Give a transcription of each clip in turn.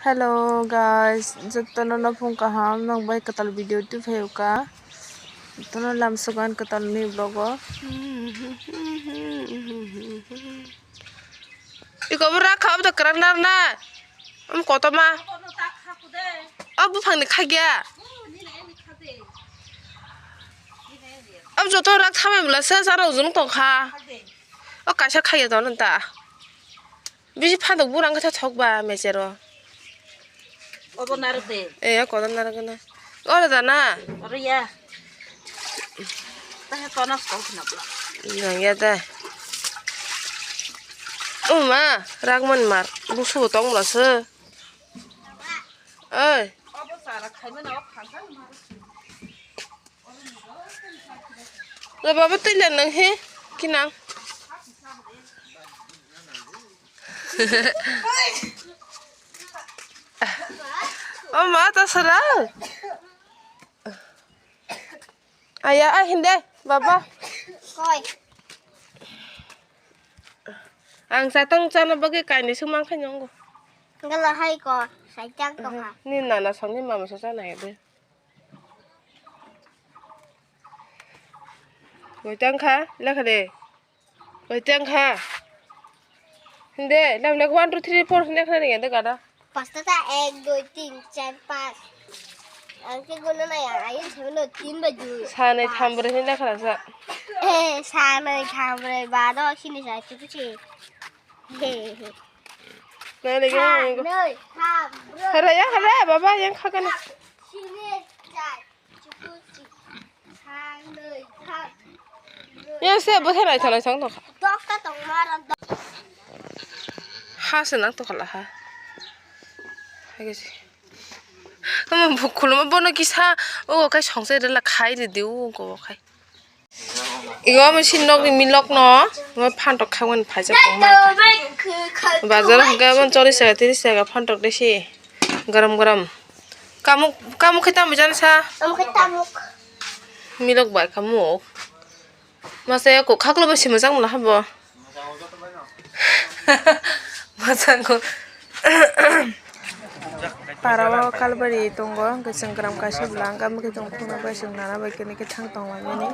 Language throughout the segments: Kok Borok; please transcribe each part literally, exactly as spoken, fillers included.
Hello guys, jotono no phung kaham, nang bai kwtal video twi phaio ka. Jotono lam sugan kwtal ni vlog o. Iko bo rakha, obo to kwrak nar na. Am kotoma. Obo phang ni khagya. Obo joto rak thamai bwla se jara ujung tong kha. O kaisa khagya to nang ta. Bisi phantok burang khe thok ba mechero. Obo narwk de. Eh, kotor narwk na. Oro da na. Oro ya. Tahe tono sok na bla. Nang ya da. O ma, ragman mar. Busu tong bla se. Oi. Obo sara khaimano khangsa mar. Lo baba twi le nang he kinang. O ma ta sara. Aya a hinde baba. Koi. Ang satang chana bagwi kainwi swngmang khainw wngo. Gala hai ko, saijak tongkha. Ni nana songni mama sa chana hai de. Goi tang kha, lekha de. Goi tang kha. Hinde, lam lek one, two, three, four hinde khna ringa de gada. Pasta ta ek, dui, tin, char, panch. Ang ke guno na ya, ayo seven, no, tin ba dui. Sanai tham broi hinde khna sa. Eh, sanai tham broi ba do sini sa chukuchi. He he. Nai lagi. Sanai tham broi. Hara ya, hara, baba yang khakan. Sini char. Ya se bo thelai thelai chang tongkha. Ha se nang tongkha la ha. Hai khe se. Tamo bo khuluma bono kisa o kai songse rela khai ridi o ko khai. Igo amo si nokni milok no, omo phantok khagmani phaijak tongma. Bazar hwnkhe abo cholish taka, trish taka phantok de si, garam garam. Kamuk, kamuk khe tamo jani sa? Kamuk khe tamuk. Milok bai kamuk. Masa ya kok khaklo bo si majak mala habo. Masango. Para o kalbari tongo, hwnkhe chwng gram kaisa bwla ang khe tong khuna bai chwng nana bai khe thang tong lai mani.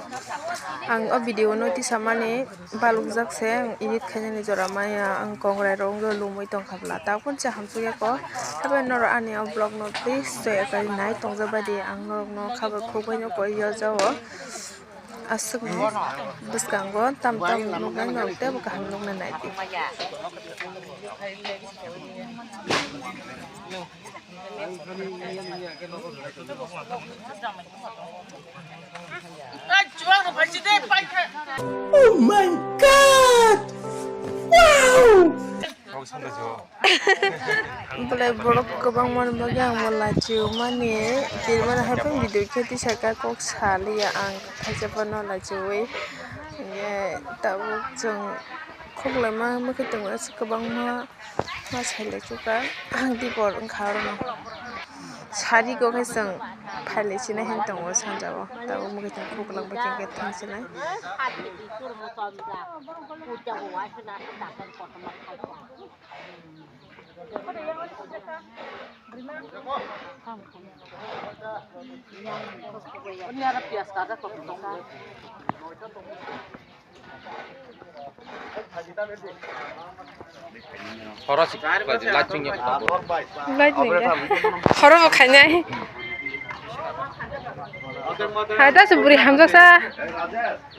Ang o video no tisa mani balukjak se, ang edit khainani jora maya, ang kongrai rok wngwi lumwi tongkha bwla, ta phunsa hamsuk ya ko. Habai norok ani o vlog no please chaya kari nai tongjak bai di, ang norok no kha bai khuk bai no koi ya jao. Aswk bwskango tam tam nuknai norok teibo kaham nukna nai di. Oh my God! Wow! Belai borok kwbangma ni bagwi ang bo lachiyo mani, tirmani hai phano video khe tisa kha kok saliya ang khaisa phano lachiwi. Tabuk chwng khok laima wngkhe tongo aswk kwbangma ma sailaichukha, ang dibor wngkha orono. Sari kok hai chwng phailai sinai hin tongo sanjao, tabuk mokhe chwng khok langbai khe thang sinai. Horo si light chungya. Light ni ya. Horo bo khainai. Hai ta se buri hamjaksa.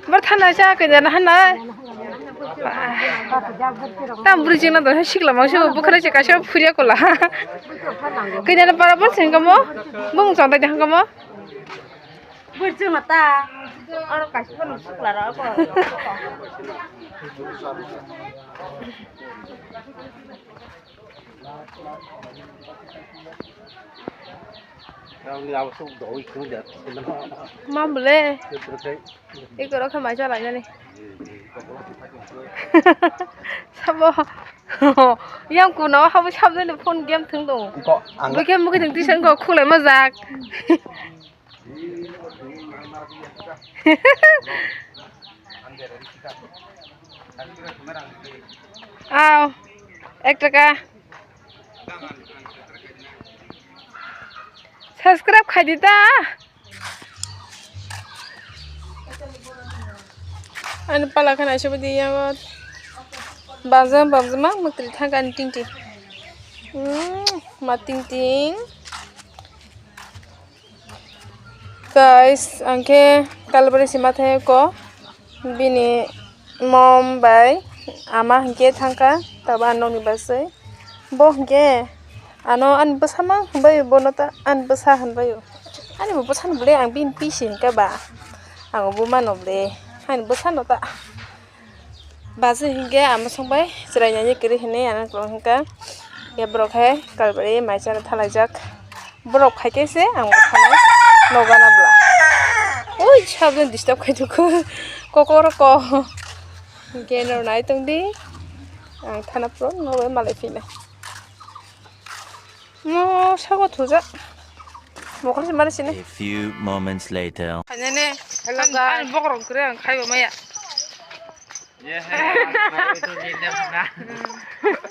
Bar thanai cha kanya na hanai. Tam buri jingna do sikla mangsi bo bukhara se kaisa phuriya kola. Kanya na para bor sing kamo. Bung chontai de hangkamo. Buri jingna ta. Aro kaisa phano sikla ro ko. Mamle. Ikoro khe mai chala nani. Sabo. Yang kuno habo sabjani phone game thung tongo. Bwkhe mukhe thung tisa wngkha khulai majak. Aw, ek taka. Subscribe khai di ta. Ani pala khana aiso bidi yango. Bajam bajam ma mukri thang ani ting ting. Hmm, ma ting ting. Guys, ang khe Kalbari sima thai ko bini mom bai ama hinkhe thangkha taba nokni basai. Bo hinkhe ano ani bwsa ma hinbaio, bono ta ani bwsa hinbaio. Ani bo bwsano bwle ang bini pisi hinkhe ba ang bo mano bwle ani bwsano ta. Basi hinkhe ama songbai chwrainani kwrwi hinwi ano kwlwng hinkha. Ya borok hai Kalbari mai chana thalaijak. Borok khaikhe se ang bo thanai nogana bla. Ui sabjani disturb khai tukhu. Kokoro ko. Hinkhe no nai tongdi. Ang thana pro no bai malai phina. No sago thujak. Mokol se mari sini. A few moments later. Khainani. Hello, guys. Ani bokrok kwrwi ang khaibo maya.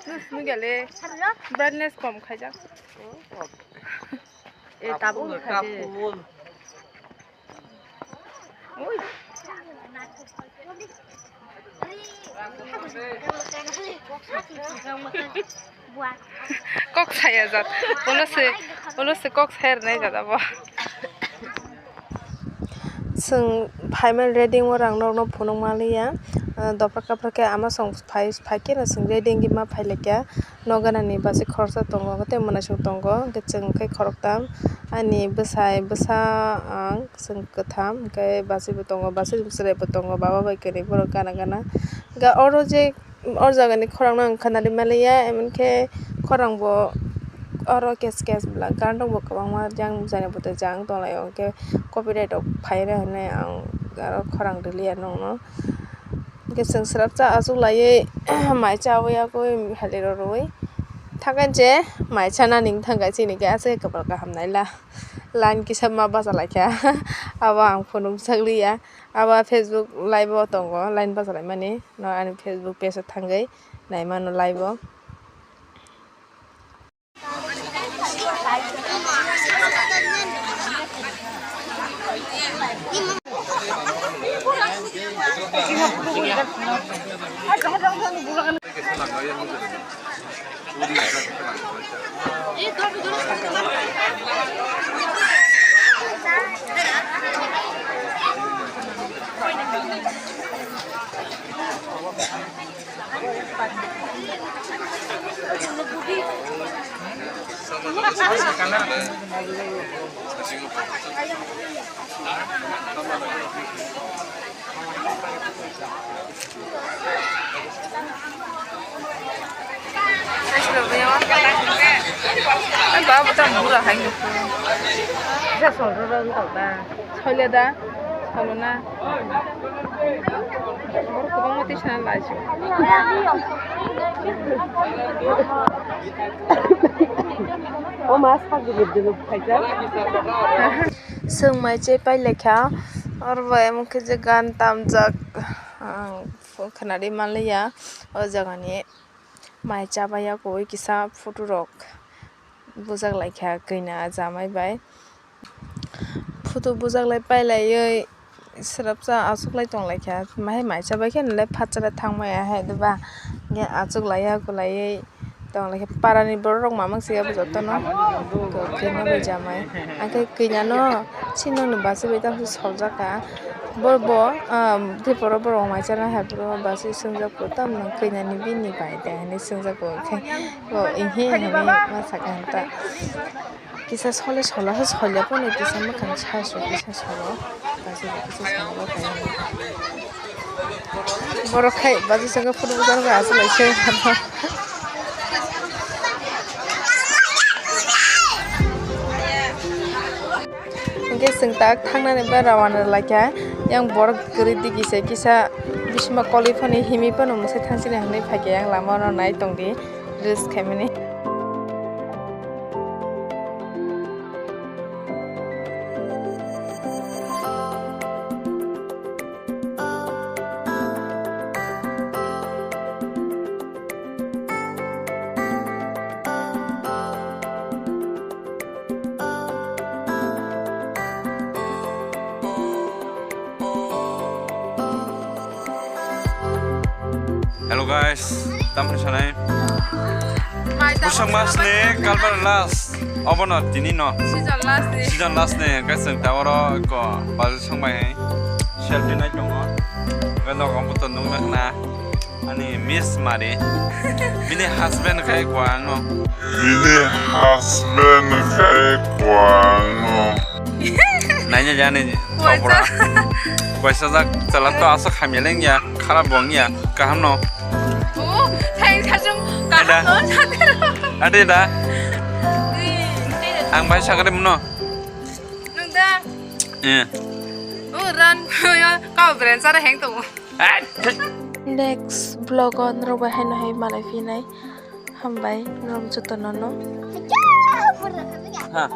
Nus nugale. Brightness kom khaijak. Eh, tabuk khaide. Ui. Kok saya jat. Ulo se, ulo se kok saya rwnai jat abo. Chwng phaimani reading o rang norokno phunuk manliya. Dopha kaphar khe ama chwng phai, phai khe chwng reading ma phai laikha. Noganani basi khoroksa tongo, tei mwnaisok tongo, hwnkhe chwng khe khoroktham, ani bwsai, bwsa, ang, chwng kwtham, hwnkhe basi bo tongo, basi chwrai bo tongo, baba bai kwrwi borok gana gana. Hwnkhe oro je, o jagani khorang no ang khwnarwi manliya, emon khe khorang bo oro kes kes bwla, gan rok bo kwbangma jang jani bwtwi jang tonglaio, hwnkhe copyright rok phaina hinwi ang aro khorang rwliya nokno. Hwnkhe chwng swrapsa achuk laiwi mai chawi yagwi haliro rwui thangkhe je mai chanani wngthang khe chini khe aswk kwpal kaham naila line kisa ma bacha laikha abo ang phunukjak liya abo Facebook live o tongo line bacha laimani no ani Facebook page o thangwi naimano live o. Baba tam bura hai nukho. Bisa solro ro wng tong da. Soile da, solo na. Borok kwbangma twi sana lai se. O ma sak duluk duluk khaijak. Chwng mai chai pai laikha. Oro bo emon khe je gan tamjak. Ang khwnarwi manliya o jagani. Mai chabai yago kisa photo rok bujak laikha kina jamai bai. Photo bujak lai pai laiwi swrapsa achuk lai tong laikha. Mahai mai chabai khe nolai phatsa thang maya hai diba. Hwnkhe achuk lai yago laiwi tong laikha. Para ni borok rok mamang se abo jotono kok khe nolai jamai. Hwnkhe kina no. Sinoni basi bai tamsi soljak ka. Bo, bo, ah, Tripura borok mai chana hai boro basi swngjak bo tamno kanya ni bini bai de hinwi swngjak bo khe bo ihi hinwi ma saka hinta. Kisa sole sola se solya pono kisa mwkhang sa su kisa solo basi bo kisa solo bo kaya. Borok khai basi saka photo bwskango aswk lai se. Hwnkhe chwng tak thangnani bai rawana laikha, yang borok kwrwi digi se kisa bisima kolwi phano himwi phano mwsai thangsini hinwi phaikha, yang lama no nai tongdi reels khaimani. Guys, tamni sanai. Mai tamo Pusok mas ni kalbar last. Obono tini no. Season last ni. Season last ni, guys, chwng ta oro ko bazar song bai hai. Selfie nai tongo. Ga no gombo to nung na na. Ani Miss Mari. Bini husband khai ko ano. Bini husband khai ko ano. Nanya jani. Waisa. Waisa jak chala to asok hamya leng ya. Kharap bong ya. Kaham no. Oh, thanks, Hajung. Ada. Kaham no, sadero. Ada da. Ui, thanks. Ang bai sakare muno. Nung da. Eh. Oh, ran. Kau brand sara heng tongo. Next vlog o norok bai haino hai malai phinai. Hambai norok jotono no. Ha.